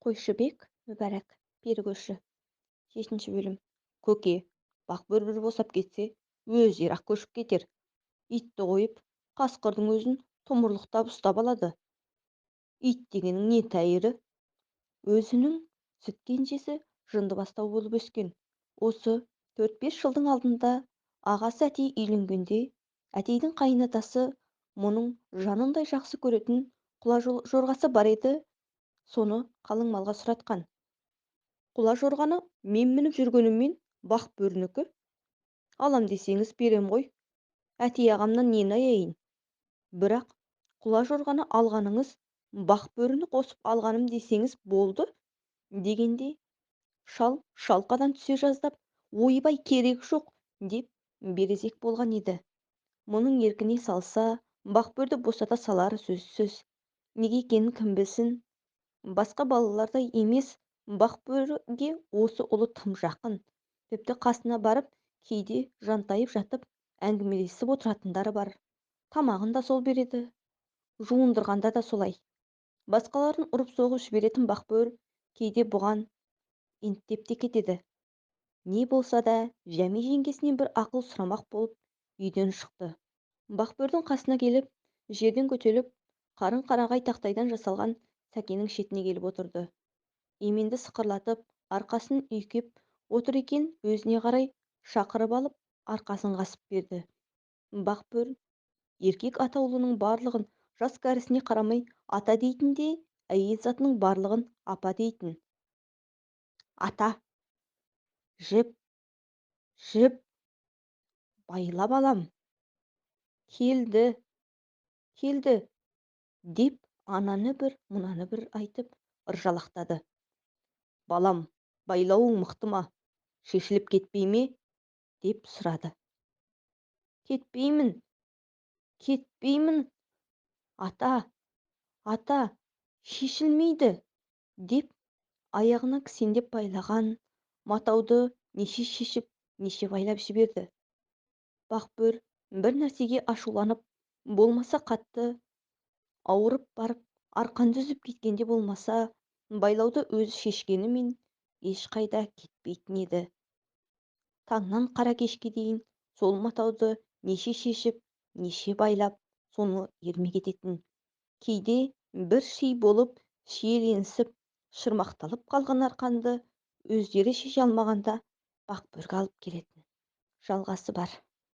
Қойшыбек Мүбәрак, пері көші. 7 бөлім. Көке, Бақбөр бір босап кетсе, өздері-ақ көшіп кетер. Итті қойып, қасқырдың өзін тұмырлықтап ұстап алады. Ит дегенің не тәйірі? Өзінің сүт кенжесі жынды бастау болып өскен. Осы 4-5 жылдың алдында ағасы Әтей үйленгенде, Әтейдің қайынатасы мұның жанындай жақсы көретін құла жорғасы бар еді, соны қалың малға сұратқан. Құла жорғаны мен мініп жүргеніммен Бақбөрінікі. Алам десеңіз берем ғой. Әтей ағамнан нені аяйын? Бірақ құла жорғаны алғаныңыз Бақбөріні қосып алғаным десеңіз болды дегенде шал шалқадан түсе жаздап, ойбай керек жоқ деп березек болған еді. Мұның еркіне салса, Бақбөрді босата салары сөзсіз. Неге екенін кім білсін? Басқа балалардай емес, Бақбөріге осы ұлы тым жақын. Тіпті қасына барып, кейде жантайып жатып, әңгімелесіп отыратындары бар. Тамағын да сол береді, жуындырғанда да солай. Басқаларын ұрып-соғып жіберетін Бақбөр кейде бұған ентеп те кетеді. Не болса да, Жәми жеңгесінен бір ақыл сұрамақ болып үйден шықты. Бақбөрдің қасына келіп, жерден көтеріліп, қарын қарағай тақтайдан жасалған сәкенің шетіне келіп отырды. Еменді сықырлатып, арқасын үйкеп отыр екен, өзіне қарай шақырып алып, арқасын қасып берді. Бақбөр еркек атаулының барлығын жас кәрісіне қарамай ата дейтін де, әйел затының барлығын апа дейтін. Ата, жіп, жіп, байлап алам. Келді, келді, деп ананы бір, мынаны бір айтып ыржалақтады. Балам, байлауың мықты ма? Шешіліп кетпей ме? Деп сұрады. Кетпеймін, кетпеймін, ата, ата, шешілмейді, деп аяғына кісендеп байлаған матауды неше шешіп, неше байлап жіберді. Бақбөр бір нәрсеге ашуланып, болмаса қатты ауырып барып, арқанды үзіп кеткенде болмаса, байлауды өзі шешкенімен ешқайда кетпейтін еді. Таңнан қара кешке дейін сол матауды неше шешіп, неше байлап, соны ермек ететін. Кейде бір ши болып шиеленісіп, шырмақталып қалған арқанды өздері шеше алмағанда Бақбөрге алып келетін. Жалғасы бар.